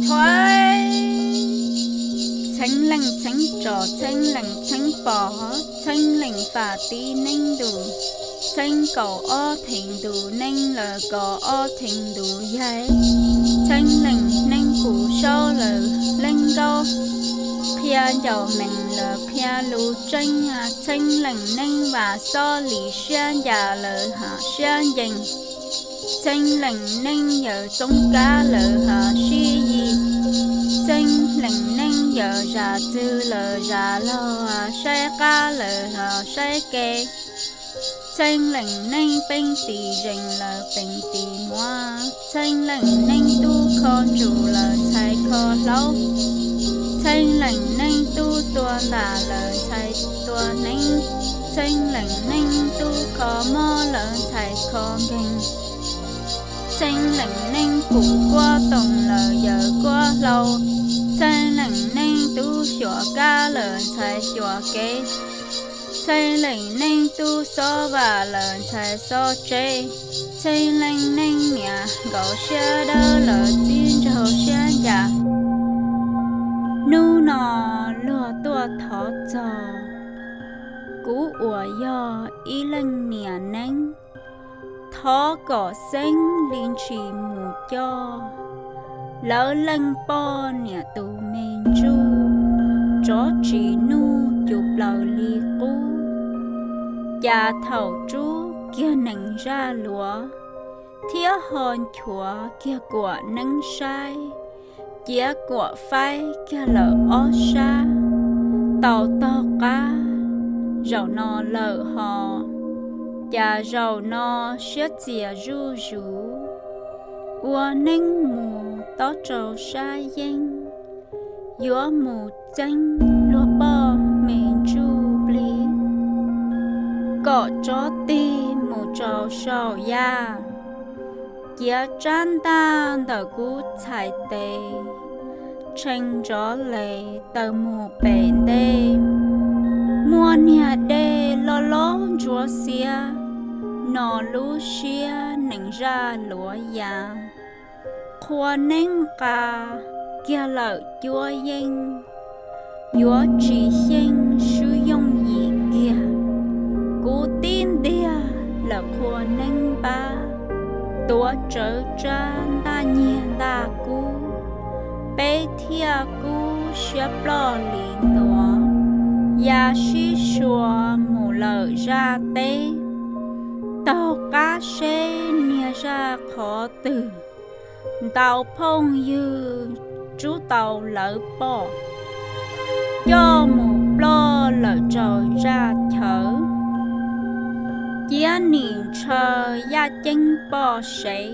Thuaib. Txheeb leej txheeb tsom, txheeb leej txheeb pom, txheeb leej fam tiv neeb ntus, txheeb kaum ob theem ntus neeb lawm kaum ob theem ntus yaig, txheeb leej neeb kuv saub lawm leej nkaub, qhia ncaus meem lawm qhia lus tseeb, txheeb leej neeb vam xob lis siab ncas lawm siab ncees, txheeb leej neeb yawm txoob kab lawm sib yig, txheeb leej neeb yawm zam txwv lawm zam laug saib qab lawm saib ke, txheeb leej neeb peeb tis zees lawm peeb tis muab, txheeb leej neeb tub kho ntsum lawm ntxhais kho hlaub, txheeb leej neeb tub tua ntam lawm ntxhais tua hneev, txheeb leej neeb tub kho mob lawm ntxhais kho nkeeg, txheeb leej neeb pum kuab toom lawm yawm kuab hlau, txheeb leej neeb tub xyuam kab lawm ntxhais xyuam kev, txheeb leej neeb tub xob vam lawm ntxhais xob tseb, txheeb leej neeb niam nkaus siab dawb lawm txib nraug siab ncas. Hnub no luag tuaj thov txog kuv uas yog ib leej niam neeb, thov kom xeeb li ntshis mus coj lawv leej poj niam tus me ntsuj, tsov tsis nuj cus plaws li qub, cas thaum rub kiag nees zaj luav, thiab ho nchuav kiag kuam neeb saib, ciav kuam faib kiag lawm ob sab, tau taug qab zaum no lawm ho, cas zaum no siab txias zuj zus, ua neeb mus tob rau sab yeeb, yuav mus txeeb luag poj me ntsuj plig, kom tsov tig mus rau saum yaj, ciav tsab ntaj ntawm kuv txhais tes, tshee ntsov les taws mus pem ntej, muaj niag dej loj loj ntsuav xiab, no lub siab nees zaj luav ya, qhua neeb nqa kiag lawm cuab yeej, yuav tsis xyeej swb yooj yim kiag, kuv tib ntiag lawm qhua neeb npab, tuav tsawv tsab ntaj nyiag ntaj kub, peb thiaj kub siab ploj li ntuas, ya sib sua mus lawm zaj teb, taug qab seb niag zaj qhov twg, ntaus phooj ywg rub tau lawv poj, coj mus ploj lawm rau zaj chaw, ciav nim ntshaw yaj ceeb poj sev,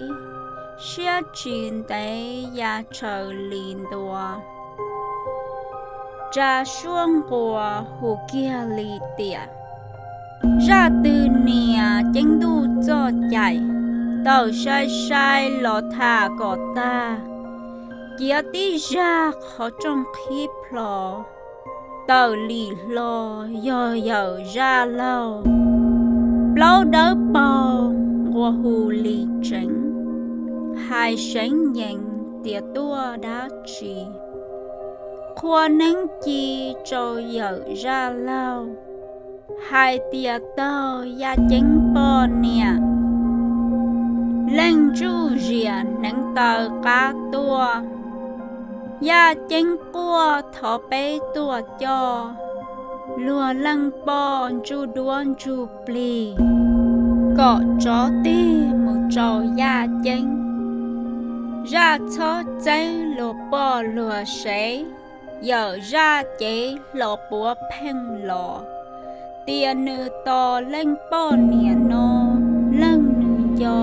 siab tsis ntev ya tshaw li ntuas. Tsa suab nquas hu kiag li tiam, zaj twg niam ceeb ntuj txoj cai, tawm sai sai los tham kom tag, ciav tib zag qhov rooj qhib plho, tawm lim hlo yog yawm zaj laug, plaub dawb paug nqua hu li tseev, hais seev yees tias tuaj dab tsi, qhua neeb ci rau yawm zaj laug, hais tias taug yaj ceeb poj niam, leej ntsuj ziam hneev taw qab tuaj, yaj ceeb quaj thov peb tuaj coj, luag leej poj ntsuj duab ntsuj plig, kom tsov tig mus rau yaj ceeb, zaj txhob txeeb luag poj luag sev, yawm zaj cev hlo puav pheej los, tias nws tos leej poj niam no, leej nws nco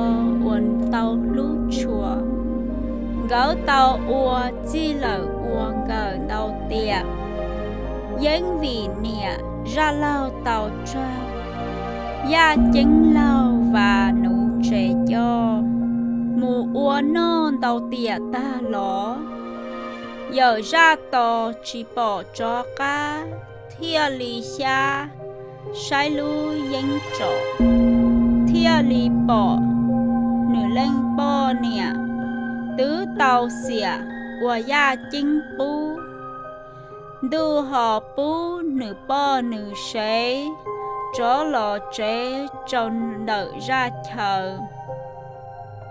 uas tau hlub tshua, nkawd tau ua txij lawm ua nkawm ntau tiam, yeeb vim niam zaj laug tau tsawg, yaj ceeb laug vas nuv ntses coj, mus ua noj ntau tiam tag los, yawm zaj tos tsis pom tsov qab, thiaj li xyab saib lub yeeb tsom, thiaj li pom nws leej poj niam Twb tau xiam uas yaj ceeb qub, ntuj ho pub nws poj nws sev rov los tsev rau ntawm zaj chaw.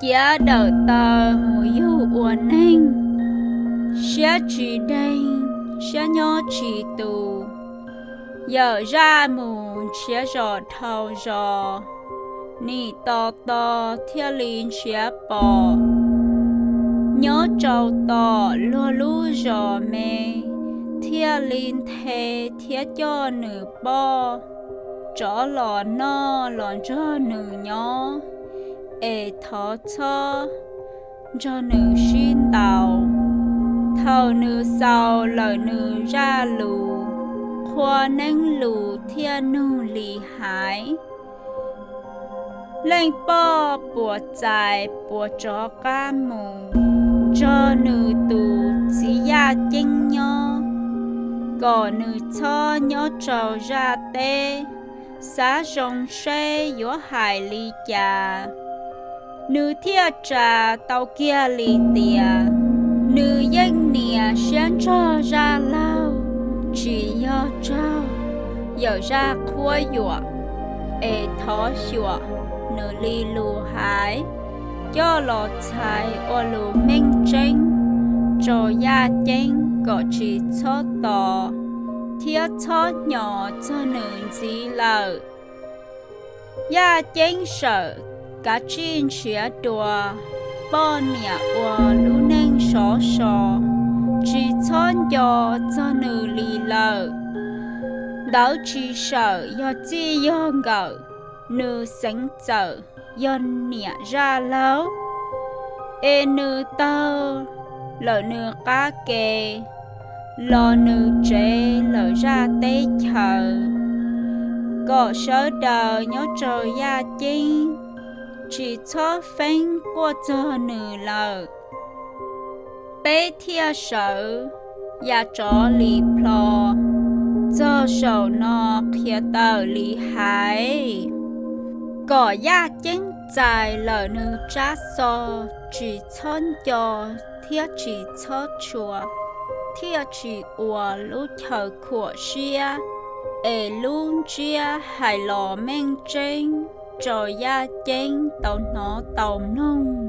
Ciav dawm taws mus yug ua neeg, siab tsis deeg, siab nyob tsis tus. Yawm zaj mus nrhiav zos dhau zos, nim tos tos thiaj li nrhiav pom. Nyob rau tom luag lub zos me, thiaj li nthe thiab coj nws poj rov los noj los nrog nws nyob, es thov txhob nrog nws sib ntaus. Thaum nws xaus lawm nws zaj lus, qhua neeb lus thiaj nug li hais: Leej poj puas txais puas rov qab mus nrog nws tus txiv yaj ceeb nyob, kom nws txhob nyob rau zaj teb? Xav zoo seb yuav hais li cas, nws thiaj ras tau kiag li tias nws yeej nias siab nrog zaj laug, tsis yog raug yawm zaj qhuab yuam, es thov xyuam nws li lus hais, coj los txhais ua lus meej tseeb rau yaj ceeb kom tsis txhob tos thiab txhob hnyos txog nws ntxiv lawm. Yaj ceeb sawm kav tsij nrhiav dua poj niam ua lub neej sov so, tsis txhob nco txog nws li lawm. Ntawd tsis sawm yog txij yog nkawm, nws xeev txawm yog niam zaj laug, es nws taug lawm nws qab ke los nws tsev lawm zaj teb chaws, kom sawv daws nyob rau yaj ceeb tsis txhob feeb quaj txog nws lawm. Peb thiaj sawv ya rov li plho txog saum no qhia tawm li hais: Kom yaj ceeb txais lawm nws tsab xov, tsis txhob nco thiab tsis txhob tshua, thiaj tsis ua lub chaw khuam siab, es lub ntsiab hais los meej tseeb rau yaj ceeb tau hnov tau mloog.